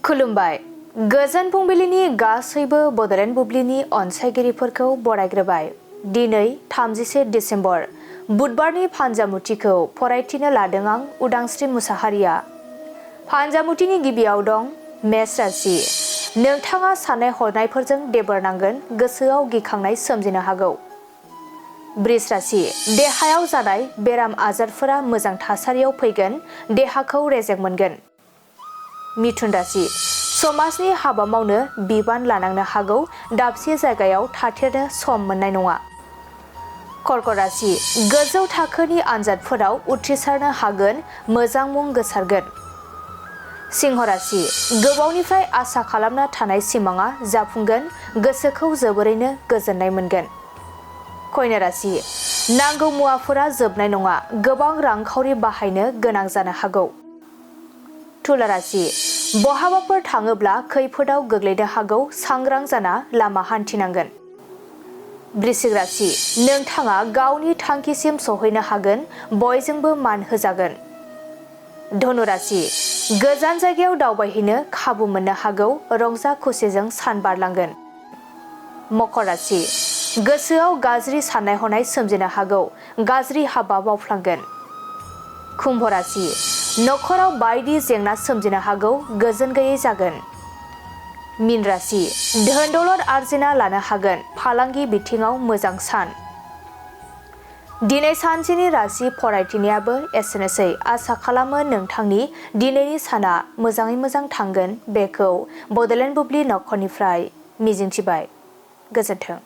खुलुमबाय। गोजोन फुंबिलिनि गासैबो बड'लेण्ड बुब्लिनि अनसायगिरिफोरखौ बरायग्रोबाय। दिनै 31 डिसेम्बर बुधबारनि फान्जामुथिखौ फरायथिनो लादों आं उदांस्रि मुसाहारिया। फान्जामुथिनि गिबियाव दं मेष राशि। नोंथाङा साननाय हनायफोरजों देबोरनांगोन, गोसोआव गिखांनाय सोमजिनो हागौ। बृष राशि। देहायाव जानाय बेराम आजारफोरा मोजां थासारियाव फैगोन, देहाखौ रेजें मोनगोन। मिथुन राशि। समाजनि हाबा मावनो बिबान लानांनो हागौ, दाबसे जायगायाव थाथेरनो सम मोननाय नङा। कर्क राशि। गोजौ थाखोनि आनजादफोराव उथ्रिसारनो हागोन, मोजां मुं गोसारगोन। सिंह राशि। गोबावनिफ्राय आसा खालामना थानाय सिमाङा जाफुंगोन, गोसोखौ जोबोरैनो गोजोननाय मोनगोन। कन्या राशि। नांगौ मुवाफोरा जोबनाय नङा, गोबां रांखावरि बाहायनो गोनां जानो हागौ। तुला राशि। बहाबाफोर थाङोब्ला खैफोदाव गोग्लैनो हागौ, सांग्रां जाना लामा हान्थिनांगोन। वृश्चिक राशि। नोंथाङा गावनि थांखिसिम सहैनो हागोन, बयजोंबो मान होजागोन। धनु राशि। गोजान जायगायाव दावबायहैनो खाबु मोननो हागौ, रंजा खुसिजों सान बारलांगोन। मकर राशि। गोसोआव गाज्रि साननाय हनाय सोमजिनो हागौ, गाज्रि हाबा मावफ्लांगोन। कुम्भ राशि। नखराव बायदि जेंना सोमजिनो हागौ, गोजोन गैयै जागोन। मीन राशि। धोन दौलत आरजिना लानो हागोन, फालांगि बिथिङाव मोजां सान। दिनै सानसेनि राशि फरायथिनायाबो एसेनोसै। आसा खालामो नोंथांनि दिनैनि साना मोजाङै मोजां थांगोन, बेखौ बड'लेण्ड बुब्लि नखरनिफ्राय मिजिंथिबाय। गोजोन्थों।